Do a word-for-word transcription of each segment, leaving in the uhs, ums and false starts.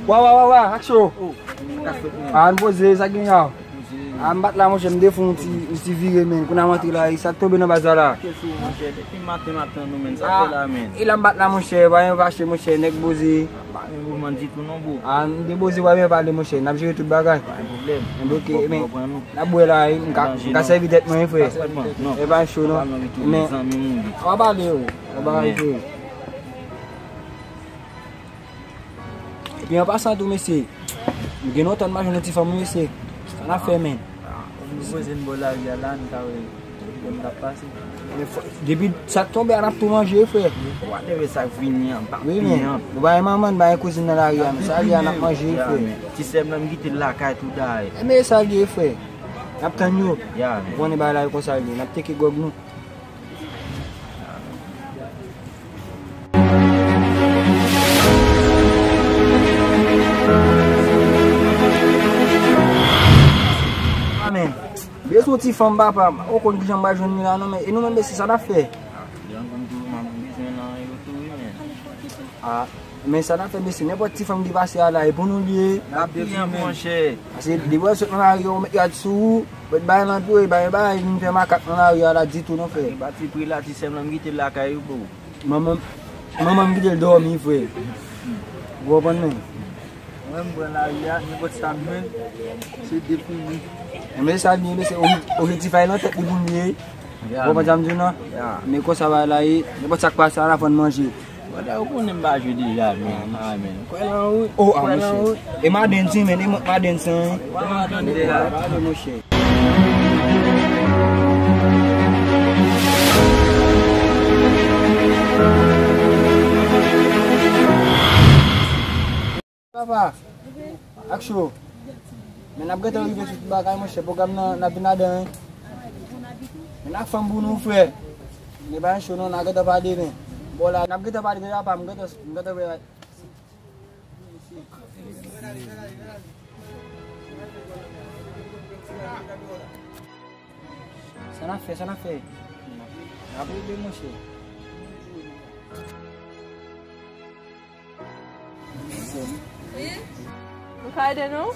Wa, wa, wa, wa, aksyon! Oh, sa k fèt, men? A, ann poze, sa k gen la? Poze. A, m pa t la, monchè, m te fè yon ti, yon ti vire, men. Kounye a m antre la, e sa k tonbe nan baz la la? Kèl sou, monchè, depi maten m ap tann ou, men. Sa k fè la, men? E la m pa t la, monchè, pa gen fache, monchè, nèg poze. Pa gen mouvman ditou non, bro. A, m te poze, pa gen pale, monchè, n ap jere tout bagay. Pa gen pwoblèm. Enben, oke, men, n ap bwè la, e, m ka, m ka sèvi tèt mwen, wi, frè. E pa cho, non. Men, w ap pale, yo. W ap pale, frè. Epi an pasan tou, mesye, m gen lontan m pa jwenn yon ti fanm, wi, mesye. Sa n ap fè, men? Nou poze n bò lari a la, n ka wè moun k ap pase. Men fò, depi sa t tonbe a, n ap tou manje, frè. Whatever sa k vini an, pa peye an. Nou pa gen manman, n pa gen kouzin nan lari a, men sa li a, n ap manje, frè. Ti sè m nan, m kite l lakay tou dayè. Enben, sa li ye, frè. N ap tann yo. Ou konnen bagay la yo konsa li ye. N ap teke gwòg nou. Amen. Bezwen ti fanm, papa. Ou konn kijan m pral jwenn li la, non, men. E nou menm, mesye, sa n ap fè? A, men sa n ap fè, mesye, nenpòt ti fanm ki pase a la, e pou nou li ye. N ap peye, monchè. Paske depi w sot nan lari, yo met rad sou ou, met bay lan tou, e bay, bay, vin fè makak nan lari a la ditou, non, frè. E pa ti pri la, ti sè m nan, m kite l lakay ou, bro. Manman, manman m kite l dòmi, frè. Ou konprann, men? Mwen, m pran lari a, nenpòt sa m jwenn, se depi li. Enben, sa l ye, men se obje-, objektif a nan tèt li pou l ye. Ou konprann sa m di w, non? Men konsa bagay la ye, nenpòt sa k pase a la, fò n manje. Bòdè, ou konnen m pa jwe deja, men. A, men. Kwè lan ou. Oh, a, monchè. E madanm ti, men, e madanm san, wi. Pale, monchè. Papa, ak cho. Men n ap gentan rive sou tout bagay, monchè. Pwogram nan, n ap vin ladan, wi. Men n ak fanm pou nou, frè. Men pa cho non, n ap gentan pale, men. Bon, la, n ap gentan pale deja, pa, m gentan, m gentan wè. Sa n ap fè, sa n ap fè? N ap rele, monchè. Wi? Nou ka ede nou?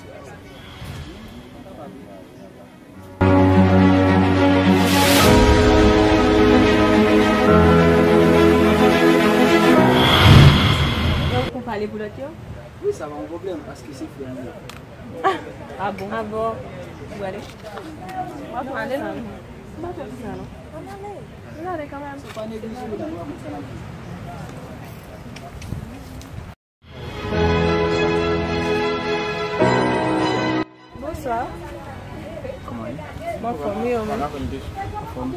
Yo, pou pale pou lòt yo? Wi, sa pa yon pwoblèm, paske se frè m yo. Ah bon? Ah bon? Ou prale? W ap ale, non? M pa twò konsa, non. Ann ale. Ann ale kanmenm. Sa pa neglije, non. Bonswa. Kòman w ye? M anfòm, wi, ou menm? Anfòm. Anfòm.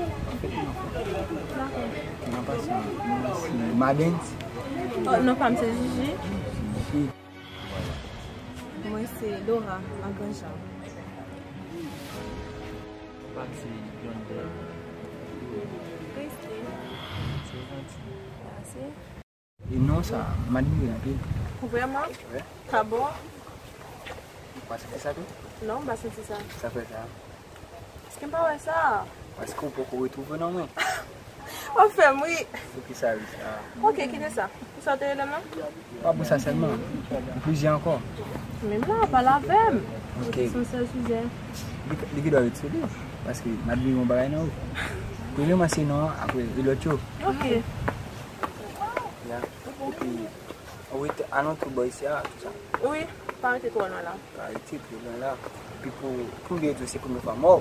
Nan pase, non, se Madens. Oh, non pa m se Jiji. Jiji. Mwen se Laura, nan Gran Jan. Pa m se Yonder. Preste. Se janti. Mèsi. E non sa, m admire l anpil. Vrèman? Wi. Ka bon? Ou pa santi sa tou? Non, m pa santi sa. Sa fè sa? Paske m pa wè sa. Paske w poko retwouve nan mwen. W ap fè m ri. Poukisa ri sa? Ok, kite sa. Pou sa w te rele m nan? Pa pou sa sèlman. Pou plizyè ankò. Menm la, pale avè m. Ok. Se yon sèl sijè. Li, li gen dwa ret sou li. Paske m admire yon bagay nan ou. Premyèman se non an, apre e lòt yo. Ok. Ya. Epi, ou rete alantou bò isi a, tou sa? Wi, pa rete twò lwen la. Pa rete twò lwen la. Epi pou, pou m vini tou, se premye fwa m wè w.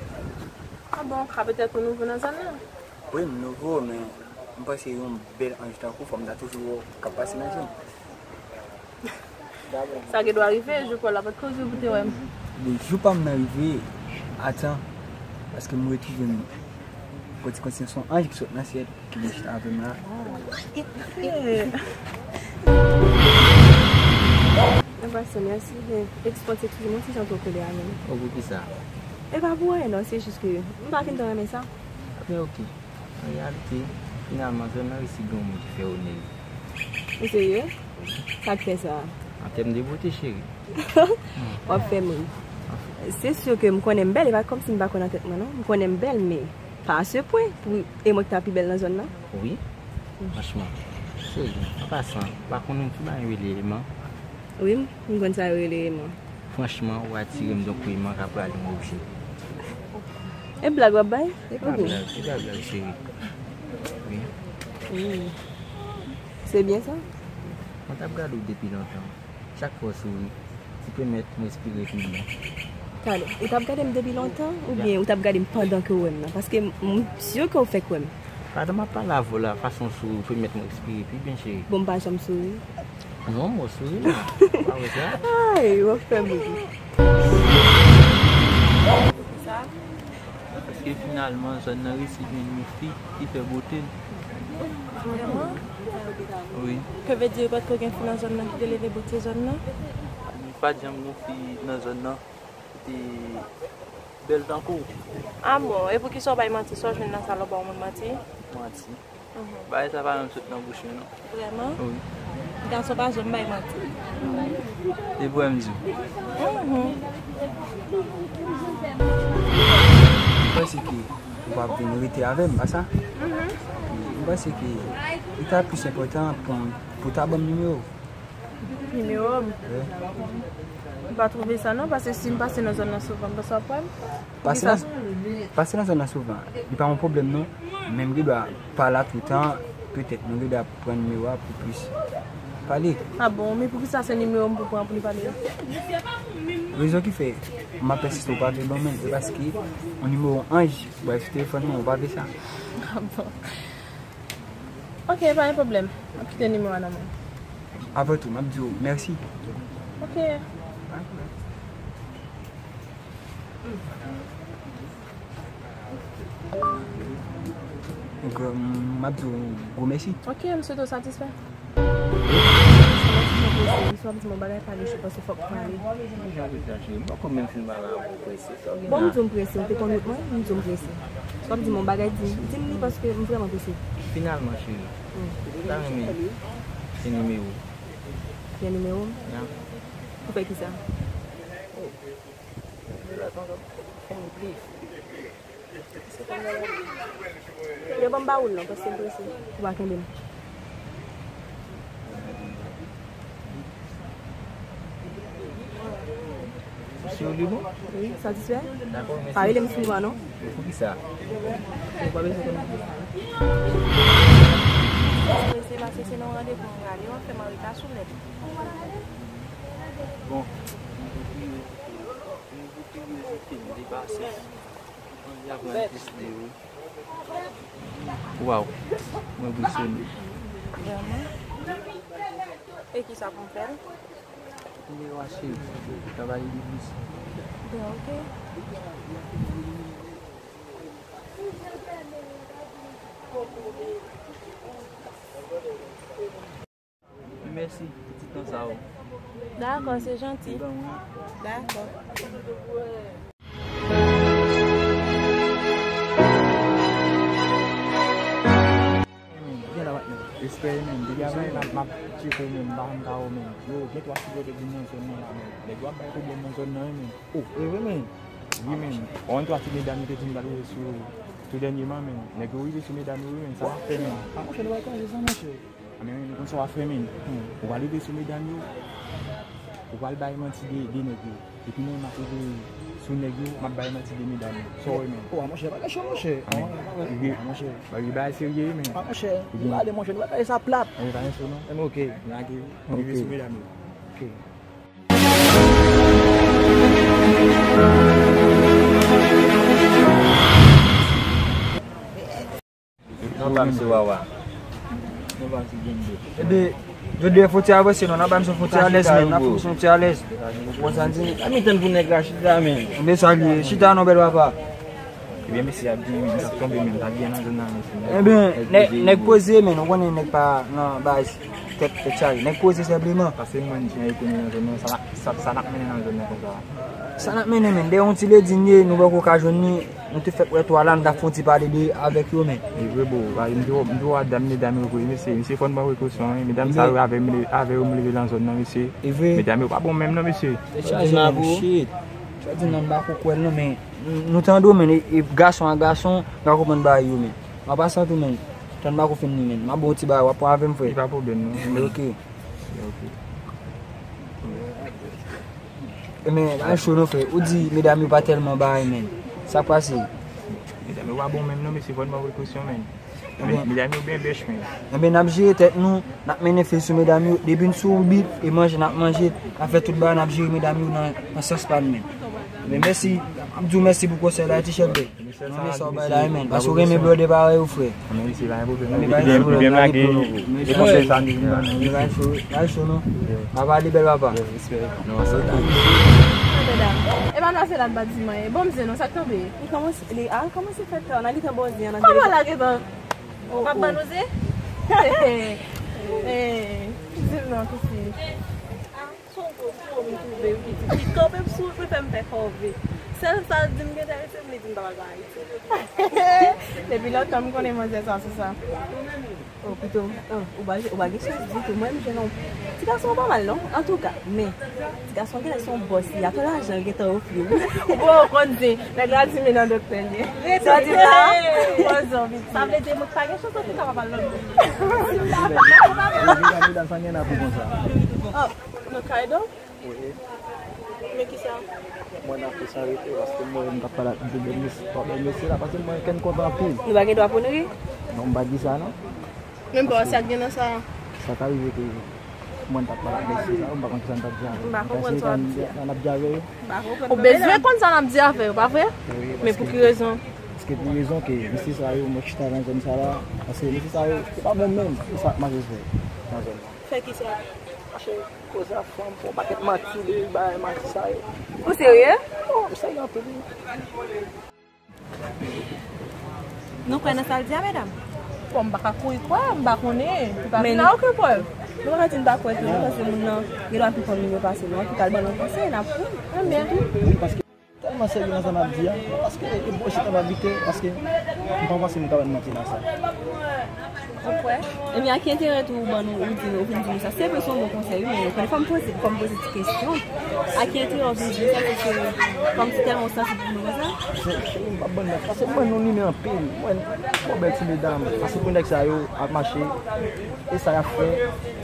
Ah bon, ka petèt ou nouvo nan zòn nan? Wi, m nouvo, men m panse yon bèl anj tankou w, fò m ta toujou wè w k ap pase nan zòn. Sa gen dwa rive, jou pa w la pa t koze pou te wè m. Men jou pa m nan rive a tan, paske m retwouve m. Pòti konsyans yon anj ki sot nan syèl, ki vin chita avè m la. Mwen pase, mèsi, men ekspanse toujou mwen ti jan twò kole a menm. Oh, poukisa? E pa pou anyen non, se jis ke m pa fin tan renmen sa. Men ok. An reyalite, finalman, zòn nan resi gen yon moun ki fè onè l. Ou serye? Sa k fè sa? An tèm de bote, cheri. W ap fè m ri. Se si ke m konnen m bèl, e pa kòmsi m pa konn nan tèt mwen, non. M konnen m bèl, men pa a se pwen pou e mwen ki ta pi bèl nan zòn nan. Wi. Franchman. Cheri, an pasan, ou pa konnen ki bagay rele eman? Wi, m konn sa yo rele renmen. Franchman, ou atire m, donk wi, m ka prale, mwen oblije. E blag w ap bay? E pa blag, e pa blag, cheri. Wi. Hmm. Se byen sa? Mwen t ap gade w depi lontan. Chak fwa w souri, ou pèmèt m respire pi byen. Tande, ou t ap gade m depi lontan, oubyen ou t ap gade m pandan ke w wè m nan? Paske m, m si ke w fèk wè m. Pandan m ap pale avè w la, fason w souri, ou pèmèt m respire pi byen, cheri. Bon, m pa janm souri. Non, mwen souri la. Ou pa wè sa? Ay, w ap fè m ri. Sa? Paske finalman, zòn nan resi jwenn yon fi ki fè bote l. Vrèman? Wi. Ke vle di, pa t ko gen fi nan zòn nan ki te leve bote zòn nan? Pa t janm gen fi nan zòn nan ki te bèl tankou w. A bon, e poukisa w bay manti? Sa w jwenn nan sa la, w ba yon moun manti? Manti. Mhm. Bagay sa pa menm sot nan bouch mwen, non. Vrèman? Wi. Gason pa janm bay manti. E pou m di w. Mhm. Mwen panse ke ou p ap vin rete avè m, pa sa? Mhm. Mwen panse ke li ta plis enpòtan pou, pou w ta ban m nimewo w. Nimewo m? Wi. M pa twouve sa non, paske si m pase nan zòn nan souvan, m panse w ap wè m. Pase nan, pase nan zòn nan souvan, li pa yon pwoblèm non. Men m gen dwa pa la toutan, petèt nou gen dwa pran nimewo a pou plis pale. A bon, men poukisa se nimewo m pou pran pou nou pale? Rezon ki fè m ap pèsiste ou pa vle ban mwen, se paske yon nimewo anj, brèf, sou telefòn mwen, ou pa vle sa. A bon. Ok, pa gen pwoblèm. M ap kite nimewo a nan men w. Avan tou, m ap di w mèsi. Ok. Pa gen pwoblèm. Donk, m ap di w gwo mèsi. Ok, m swete w satisfè. Sa m ap di m prese, m swa m di m yon bagay pale, je panse fòk m ale. Kijan w prese a, cheri? M poko menm fin pale avè w, prese. Sa w gen la? Bon, m di w m prese, ou te konn wout mwen, m di w m prese. Swa m di m yon bagay, di m, di m li paske m vrèman prese. Finalman, cheri, hmm, ou ta renmen gen nimewo? Gen nimewo m? Ya. Pou fè kisa? Oh. Relasyon sa fè m plis. Yo ban m ba ou l non, paske m prese. Ou pa kenbe m. Ou si w li bon? Wi, satisfè? Dakò, mèsi. Pa rele m souvan non. Poukisa? Ou pa bezwen konnen poukisa. Prese paske se nan randevou m prale, w ap fè m an reta sou lèt. Bon, nivo kiryozite m depase. Anvi aprann plis de ou. Waw, mwen enpresyone. Vrèman? E kisa pou m fè l? Nimewo a cheri, travay li plis. Ben, ok. Mèsi pou ti tan sa yo. Dakò, se janti. Li ban mwen. Dakò. Gen la, patnè. Respè, men. Depi avè m ap, m ap tcheke w, men. M pa konn ka w, men. Yo, gen twa fi yo te vin nan zòn nan la, men. Nèg yo ap bay pwoblèm nan zòn nan, men. Oh, e vre, men. Wi, men. Ou konn twa ti medam yo te di m pral rive sou, sou dènyèman, men. Nèg yo rive sou medam yo, wi, men. Sa w ap fè, men. A, monchè, nou pral kraze sa, monchè. A, men, men, nou konn sa w ap fè, men. Hmm. Ou pral rive sou medam yo. Ou pral bay manti de, de nèg yo. Epi mwen, m ap rive sou nèg yo, m ap bay manti de medam yo. Sa w wè, men. Oh, a, monchè, bagay cho, monchè. A, men. A, monchè. Bagay serye, wi, men. A, monchè, nou pral ale, monchè, nou pral kraze sa plat. A, men, pa gen cho, non. Enben, ok. Lage, rive sou medam yo. Ok. Non, pa m se Wawa. Non, pa m se Jumbo. Ebe, jodi a fò ti avanse non, n ap ba misye fò ti alèz, men, n ap fè misye fò ti alèz. Ou konn sa m di? Ann tann pou nèg la chita, men. Ebe, sa l ye, chita non, bèl papa. Ebyen, mesye ap byen, men, sa tonbe, men, pa byen nan zòn nan, mesye. Ebyen, nèg, nèg poze, men, ou konnen nèg pa nan baz. Tèt, tèt chaje. Nèg poze senpleman. Paske mwen, jan yo konnen nan zòn nan, sa, sa, sa n ap mennen nan zòn nan konsa? Sa n ap mennen, men, dèyè yon ti ledi n ye, nou poko ka jwenn li, nou te fèk wè twa la, n t ap fè yon ti pale de, avèk yo, men. E vre, bro, m te, m te wè dam, medam yo vre, mesye, mesye, fò n pran prekosyon, wi, medam sa yo, avè m, avè yo m leve nan zòn nan, mesye. E vre. Medam yo pa bon menm non, mesye. Tèt chaje, men, shit. Jodi nan m pa ko kwè l non, men nou tande w, men, e, e gason a gason, nou pa konprann bagay yo, men. M ap pase an tou, men. Tann m pa ko fin li, men. M ap ba w ti bagay, w ap pran avè m, frè. E pa pwoblèm, non. Ok. Ok. Men, bagay cho non, frè. Ou di medam yo pa tèlman bagay, men. Sa k pase? Medam yo pa bon menm non, mesye, fò n pran prekosyon, men. Ebyen, medam yo byen bèch, men. Ebyen, n ap jere tèt nou, n ap mennen fil sou medam yo. Depi n sou yon bit, e manje n ap manje, n ap fè tout bagay, n ap jere medam yo nan, nan sans pa n menm. Men mèsi, m ap di w mèsi pou konsèy la, ti chèlbè. Mwen renmen sa w bay la, men. Paske w renmen blòdè parèy ou, frè. Mèsi, pa gen pwoblèm. Li byen, li byen lage. E konsèy sa nou vin ban nou. Li bay cho, bay cho, non. Papa li bèl, papa. Respè. Non, sa ta. Medam, e pa nan se la n pa di mwen. Bon, mse, non, sa k tonbe? Li kòmanse, li al kòmanse fè kè, nan li tanbòzi an nan. Kòman la gentan? W ap ban nou ze? Eh, di m non, kousi. Se yon gwo timoun m twouve wi, pitit. Li kanpe m sou wout, li fè m fè kòve. Sèl sa l di m ki enterese m, li di m pa pral pa Ayiti. Depi lontan m konnen manzè sa se sa. Oh, pito, oh, ou pa, ou pa gen chans ditou. Mwen, m jwenn yon ti gason pa mal, non? Antouka, men, ti gason genlè se yon bòs, li a fè lajan, l gentan ofri w. Ou bon, ou konn di, nèg la di m nan doktè l ye. Sa di la, pòz yon pitit. Sa vle di, mwen pa gen chans antouka, papa l lòt. Medam, sa gen apou konsa. Oh, nou kay donk? Wi. Men kisa? Mwen nan fè sa rete, paske mwen, m t ap pale ak bèl mesye, bèl mesye la, paske mwen, kè m kontan anpil. Nou pa gen dwa pou nou ri? Non, m pa di sa, non. Men bon, sa k gen nan sa? Sa ka rive ke mwen, m t ap pale ak mesye sa, m pa konn kisa m t ap di avè l. M pa konprann sa w ap di a. N ap di avè yo. M pa konprann. Ou bezwen konn sa n ap di avè yo, pa vre? Wi, men pou ki rezon? Paske pou rezon ke mesye sa yo, mwen chita nan zòn sa la, paske mesye sa yo, se pa bon menm, se sa k mache fè nan zòn nan. Fè kisa? Mache koze ak fanm, fè yon pakèt manti, li bay manti sa yo. Ou serye? Oh, m serye anpil, wi. Nou kwè nan sa l di a, medam? Bon, m pa ka kouri kwè, m pa konnen. Li pa vin la okenn prèv. Nou pa ka di n pa kwè tou, non, paske moun nan gen dwa pi konn moun yo pase nou. Anpil ka l ban nou konsèy, n ap kouri. Anben. Wi, paske Tèlman serye nan sa m ap di a, paske e bon chita m ap bite, paske m pa panse m ka wè n manti nan sa. Ou kwè? Ebyen, a ki enterè tou ou ban nou, ou di nou, ou vin di nou sa? Se vre, se yon bon konsèy, wi, men fò m poze, fò m poze ti kesyon. A ki enterè ou vin di nou sa, se ke kòmsi tèlman ou sansib pou nou konsa? Se, cheri, m p ap ban nou, paske m ban nou nimen anpil. Mwen, bon, bèl ti medam, paske pou nèg sa yo ap mache, e sa y ap fè,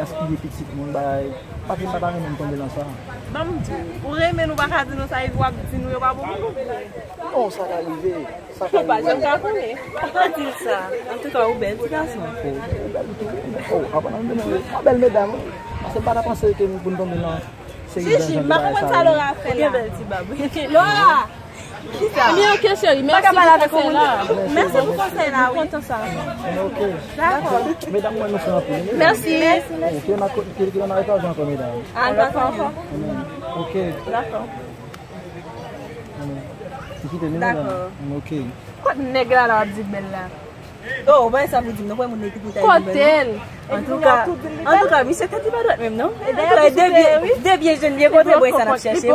gaspiye pitit moun, bay. Pa di m pa ta renmen m tonbe nan sa. Ban m di w, ou renmen nou pa ka di nou sa, epi w ap di nou yo pa bon moun. Non, sa ka rive. Sa ka rive. Nou pa janm ka konnen. Pa di l sa. Antouka, ou bèl ti gason. Oh, ou bèl, ou bèl tou. Oh, avan nan demen, ou bèl medam, wi. Paske m pa ta panse ke m pou n tonbe nan seri de jan de bagay sa yo. Jiji, m pa konprann sa Laura ap fè la. Ou gen bèl ti bab, wi. Laura! Ebyen, ok, cheri, mèsi pou konsèy la. Mèsi pou konsèy la, wi. M kontan sa. Ok. Dakò. Medam, mwen, nou fè anpil. Mèsi. Ok, n a ko-, ki, ki, n a lòt ankò, medam. A, dakò. Ok. Dakò. Ou kite nou, medam? Dakò. Ok. Kot nèg la la ap di bèl la? Oh, ou pa sa pou di m, non, pou moun ki pou ta. Kote l? Antouka, antouka, misye tèt li pa dwat menm, non. Antouka, de byen, de byen jèn, byen kontre, bwè sa n ap chèche.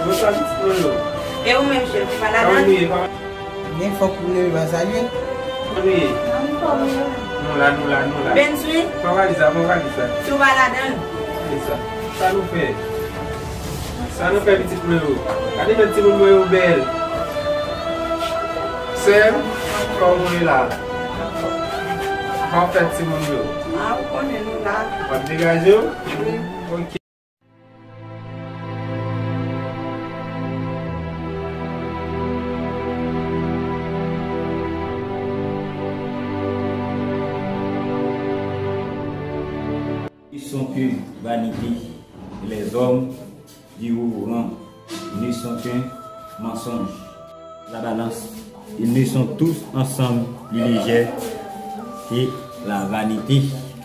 Bonswa, pitit mwen yo. E ou menm, chèf, ou pa ladan? Kòman nou ye, papa? Byen, fòk ou leve pa salye. Kòman nou ye? Anfòm, wi. Nou la, nou la, nou la. Benswi? Pran valiz la, pran valiz la. Si w pa ladan l. Valiz la. Sa nou fè? Sa nou fè, pitit mwen yo? Gade men timoun mwen yo bèl. Sè m, kòman w ye la? Kòman w fè timoun yo? A, ou konnen nou la. W ap degaje w? Wi. Ok. Sont que vanité, et les hommes dureront, ne sont qu'un mensonge. La balance, ils ne sont tous ensemble plus légers que la vanité.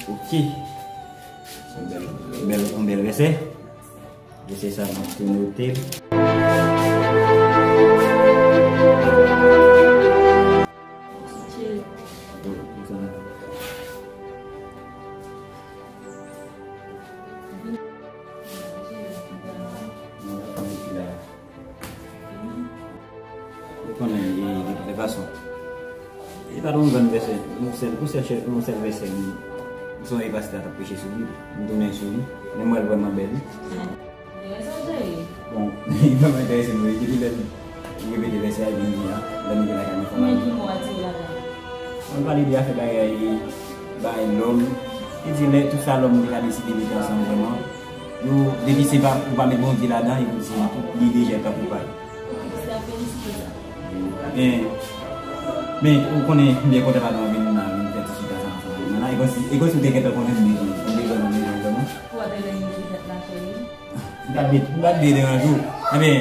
Ok. Se yon bèl, yon bèl, yon bèl vèsè. E se sa, m ap tou note l. Ou konnen, e, de, de fason. E pa t yon grann vèsè, yon sèl, yon sèl chè-, yon sèl vèsè, m, m sonje pastè a t ap preche sou li, m tounen sou li, men m wè l vrèman bèl, wi. Bon, li vrèman enterese m, wi, depi lè l repete vèsè a, epi m di, a, lè m te lakay mwen fò m ale. Mwen pale de afè bagay, bagay lòm, li di lè tout sa lòm te ka deside mete ansanm vrèman, yo, depi se pa, ou pa met Bondye ladan, epi se tout li lejè tankou pay. Men, men ou konnen, m byen kontan padan w vin la, vin fè ti chita sa ansanm avèk mwen la. E kòmsi, e kòmsi w te gentan konnen m bezwen, m bezwen, m bezwen, m bezwen. Ou ap vin fèt la, cheri? M pa t vle, m pa t vle deranje w. Ebyen,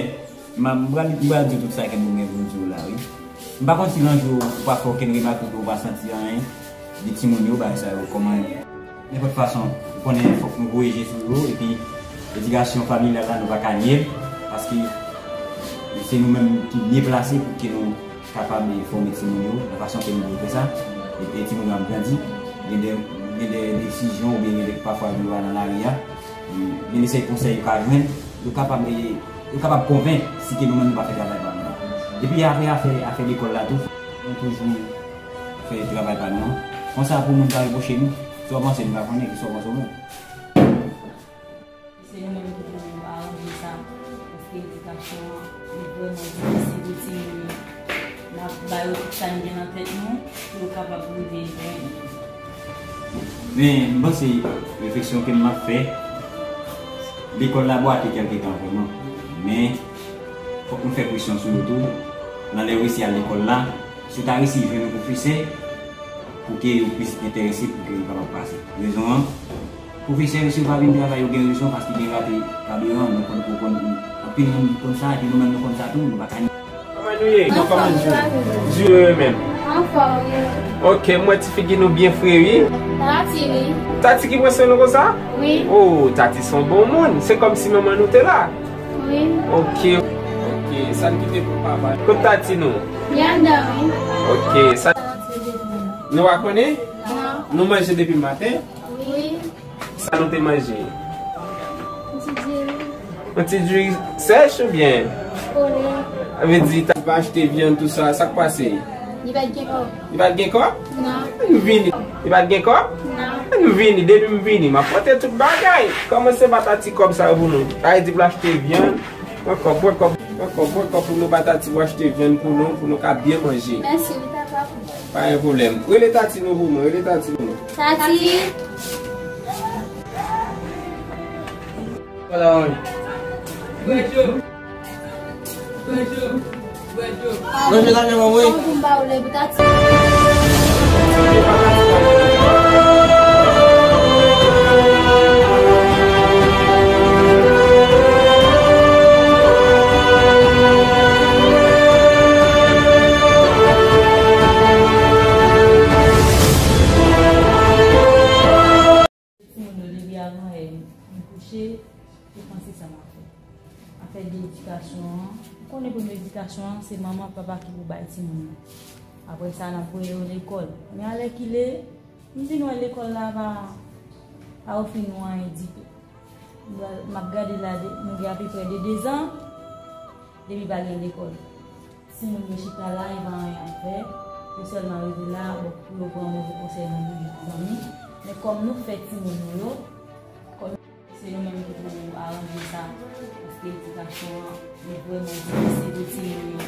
m a, m pral, m pral di w tout sa ke m gen pou m di w la, wi. M pa konn si nan jou ou pa fè okenn remak oubyen ou pa santi anyen de timoun yo, bagay sa yo, kòman nenpòt fason, ou konnen fòk nou voye je sou yo, epi edikasyon familyal la, nou pa ka nye l, paske se nou menm ki byen plase pou ke nou kapab fòme timoun yo nan fason ke nou dwe fè sa, epi timoun yo ap grandi, gen de, gen de desizyon oubyen gen de pafwa yo va nan lari a, gen de sèl konsèy yo ka jwenn, yo kapab, yo kapab konvenk si ke nou menm nou pa fè travay pa nou. Epi apre afè, afè lekòl la tou, nou toujou fè travay pa nou an. Konsa pou moun pa repwoche nou, sa w panse nou pa konnen, kisa w panse w menm? Se nou menm ki pou aranje sa, paske edikasyon an, li vrèman difisil pou timoun yo. N ap ba yo tout sa n gen nan tèt nou, pou yo kapab rive jwenn. Men, m panse, refleksyon ke m ap fè, lekòl la bwate kèlke tan vrèman. Men, fòk nou fè presyon sou yo tou. Nan lè yo resi al lekòl la, si w ta resi jwenn yon pwofesè, pou ke yo plis enterese, pou ke yo kapab pase. Rezon an, pwofesè yo, si yo pa vin travay, yo gen rezon, paske gen rate kabiran, nou konn, nou konn, anpil moun konn sa, epi nou menm nou konn sa tou, nou pa ka. Kòman nou ye? Anfòm, kòman nou ye? Di yo menm. Anfòm, wi. Ok, m wè ti figi nou byen fre, wi. Tati, wi. Tati ki pran swen nou konsa? Wi. Oh, Tati se yon bon moun. Se kòmsi manman nou te la. Wi. Ok, ok. Sa n kite pou papa. Kot Tati nou? Li anndan, wi. Ok, sa. Nou pa konnen? Non. Nou manje depi maten? Wi. Sa nou te manje? Yon ti diri. Yon ti diri sèch oubyen? Kole. Sa vle di, ta va achte vyann, tou sa, sa k pase? Li pa t gen kòb. Li pa t gen kòb? Non. Ann vini. Li pa t gen kòb? Non. Ann vini, depi m vini, m ap pote tout bagay. Kòmanse pa Tati kòb sa yo pou nou. Sa vle di pou l achte vyann. Pran kòb, pran kòb, pran kòb, pran kòb pou nou ba Tati pou achte vyann pou nou, pou nou ka byen manje. Mèsi, wi, papa. Pa gen pwoblèm. Rele Tati nou pou mwen, rele Tati nou. Tati! Manje la, men mwen, wi. Timoun yo leve avan lè, m kouche, ou panse sa m ap fè? Afè de edikasyon an, ou konnen premye edikasyon an, se manman ak papa ki pou bay timoun nan. Apre sa, n ap voye yo lekòl. Men alèkile, m vin wè lekòl la pa, pa ofri nou anyen ditou. M ap gade la, de, nou gen apeprè de dezan, depi pa gen lekòl. Timoun yo chita la, yo pa anyen ap fè. Yo sèlman rete la, bon, pou yo pran move konsèy nan bouch zanmi. Men kòm nou fè timoun nou yo, kòm se nou menm ki pou aranje sa, paske edikasyon an, li vrèman difisil pou timoun yo.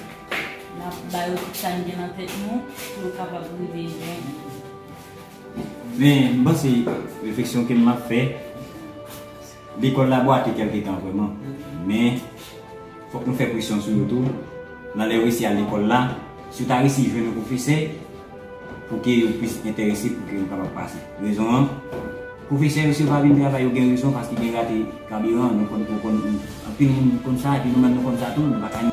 N ap ba yo tout sa n gen nan tèt nou, pou yo kapab rive jwenn. Men, m panse, refleksyon ke m ap fè, lekòl la bwate kèlke tan vrèman. Men, fòk nou fè presyon sou yo tou. Nan lè yo resi al lekòl la, si yo ta resi jwenn yon pwofesè, pou ke yo plis enterese, pou ke yo kapab pase. Rezon an, Pwofesè yo, si yo pa vin travay, yo gen rezon, paske gen rate kabiran, nou konn, nou konn, anpil moun konn sa, epi nou menm nou konn sa tou, nou pa ka. Ou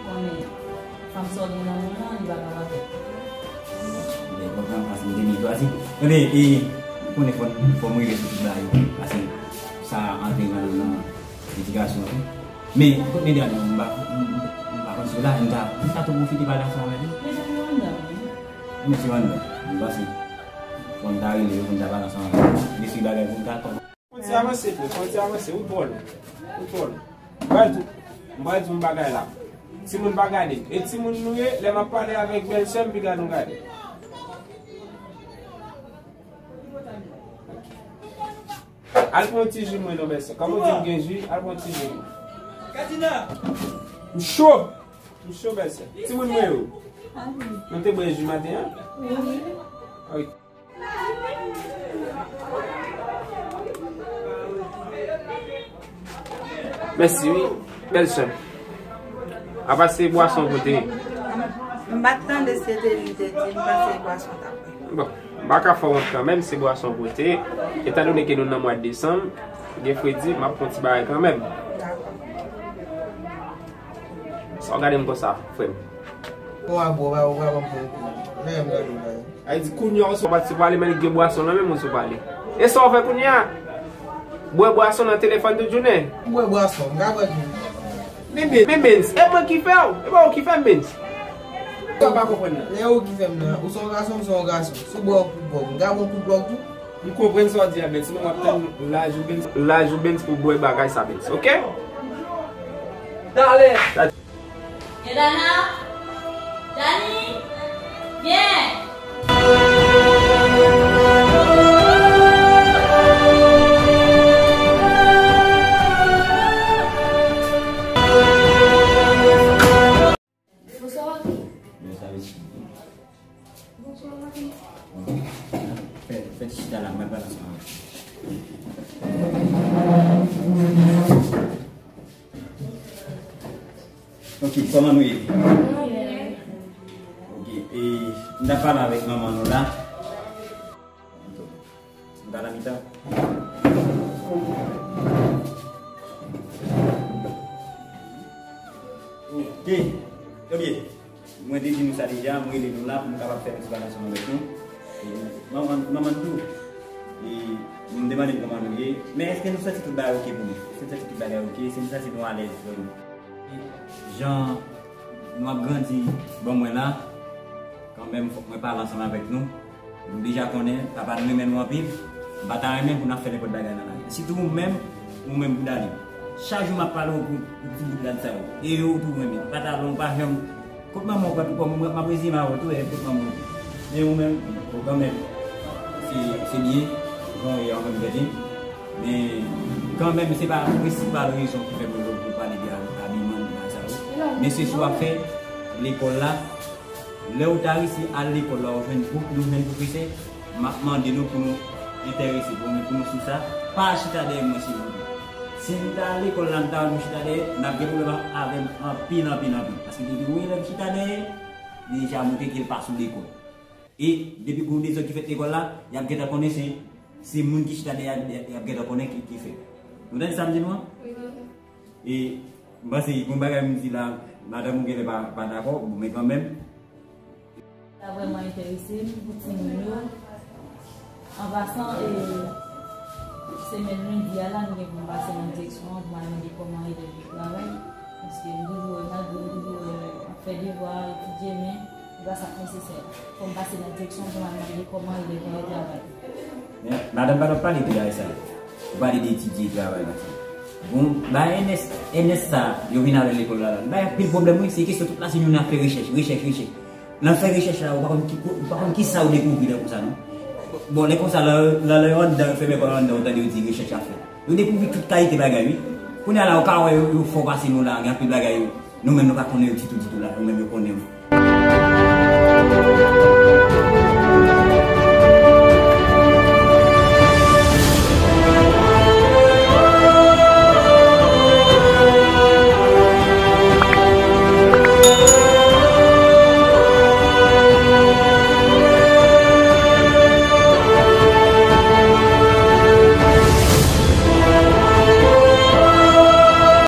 konnen, fanm sa w gen nan men w lan, li pa ka pa fèt. Mwen kontan, paske m te byen chwazi. Tande, e, ou konnen fò, fò m rive sou tout bagay, paske sa antre nan, nan edikasyon an tou. Men, kot medam yo, m pa, m, m, m pa konn si yo la, m ta, m ta tou pwofite pale ansanm avèk yo. Medam yo anndan, wi. Mesye yo anndan, m panse. Fò n ta rele yo pou n ta pale ansanm avèk yo. Mesye bagay pou n ta. Fò n ti avanse tou, fò n ti avanse, ou twò lwen. Ou twò lwen. M pral di, m pral di yon bagay la. Timoun pa gade. E timoun nou ye, lè m ap pale avèk bèlsè m, piga nou gade. Al pran yon ti ji mwen non, bèlsè. Kòm ou di m gen ji, al pran yon ti ji mwen. M cho! M cho, bèlsè. Timoun mwen yo. Nou te bwè ji maten an? Ok. Mèsi wi, bèlsè. Apa se bwason pote? M pa t tande si se te li te di m panse bwason t ap. Bon, m pa ka fè w wont kanmenm, se bwason pote. Etandone ke nou nan mwa desanm, gen fredi, m ap pran ti bagay kanmenm. Dakò. Sa w gade m konsa, frè m? Bon, a bon, ba, ba, ba, bon, bon. Lè m gade w la. Ay di kounye a w sou pati pale, men li gen bwason nan men moun sou pale. E sa w fè kounye a? Bwè bwason nan telefòn tout jounen. M bwè bwason, m ka bwè tou. Men, men, men, men, e mwen ki fè w? E pa w ki fè m, men. Sa w pa konprann nan. E ou ki fè m nan. Ou se yon gason, m se yon gason. Si w bwè yon kout gwòg, m ka bwè yon kout gwòg tou. M konprann sa w di a, Bens, men w ap tann laj ou, Bens. Laj ou, Bens, pou bwè bagay sa, Bens, oke? Talè. Sa- Edana, Dani, vyen! Bonswa, papi. Bonswa, mesye. Bonswa, papi. Fè, fè ti chita la, m pral pale ansanm avè w. Ok, kòman nou ye? Nou byen. Ok, e, m t ap pale avèk manman nou la. M pa nan mitan. Ok. Ebyen, mwen te di nou sa deja, mwen rele nou la pou nou kapab fè yon ti bagay ansanm avèk nou. E, manman, manman tou. E, nou demande m kòman nou ye. Men èske nou santi tout bagay oke pou nou? Èske nou santi tout bagay oke? Èske nou santi nou alèz vrèman? Jan nou ap grandi ban mwen la, kanmenm, fòk mwen pale ansanm avèk nou. Nou deja konnen, papa n renmen nou anpil. M pa ta renmen pou n ap fè nenpòt bagay nan lari a. Sitou ou menm, ou menm pou Dani. Chak jou m ap pale w pou, pou ti bout rad sa yo. E yo tou renmen. Patalon, pa janm. Kot manman w pral tou, kòm m ap reziye m avè w tou, e kot manman w tou. Men ou menm, bon, kanmenm, se, se byen, jan w ye an menm tèt li. Men, kanmenm, se pa prensipal rezon ki fè mwen vle pou pale de abiman, bagay sa yo. Men se sou afè lekòl la. Lè w ta resi al lekòl la, ou jwenn pwof, nou jwenn pwofesè, m ap mande nou pou nou enterese, pou nou, pou nou sou sa. Pa chita dèyè mwen, silvouplè. Si m ta al lekòl la, m ta wè nou chita dèyè, n ap gen pwoblèm avè m anpil, anpil, anpil. Paske depi yon elèv chita dèyè, li deja montre ke l pa sou lekòl. E depi gen yon dezòd ki fèt lekòl la, y ap gentan konnen se, se moun ki chita dèyè a, y ap gentan konnen ki, ki fè. Nou tande sa m di nou an? Wi. E m panse gen yon bagay m di la, madanm ou genlè pa, pa dakò, bon, men kanmenm. Sa vrèman enterese m pou timoun yo. An pasan, e, semèn lendi a la, m gen pou m pase nan direksyon an pou m al mande kòman elèv yo travay. Paske m toujou wè, malgre m toujou wè, ap fè devwa, etidye, men se pa sa k nesesè. Fò m pase nan direksyon pou m al mande kòman elèv yo travay. Men, madanm pa t ap pale de bagay sa yo. Ou pale de etidye, travay, machin. Bon, bagay N S, N S sa, yo vin avè l lekòl la, la. Bagay anpil pwoblèm, wi. Se kesyon tout la, se nou nan fè rechèch, rechèch, rechèch. Nan fè rechèch la, ou pa konn ki, ou pa konn ki sa ou dekouvri lè konsa, non. Bon, lè konsa, lè, lè, lè yo anndan, yo fèmen kò yo anndan, ou tande yo di rechèch ap fèt. Yo dekouvri tout kalite bagay, wi. Kounye a la, ou ka wè yo, yo fò pase nou la, gen anpil bagay yo. Nou menm, nou pa konnen yo ditou, ditou la, yo menm, yo konnen yo.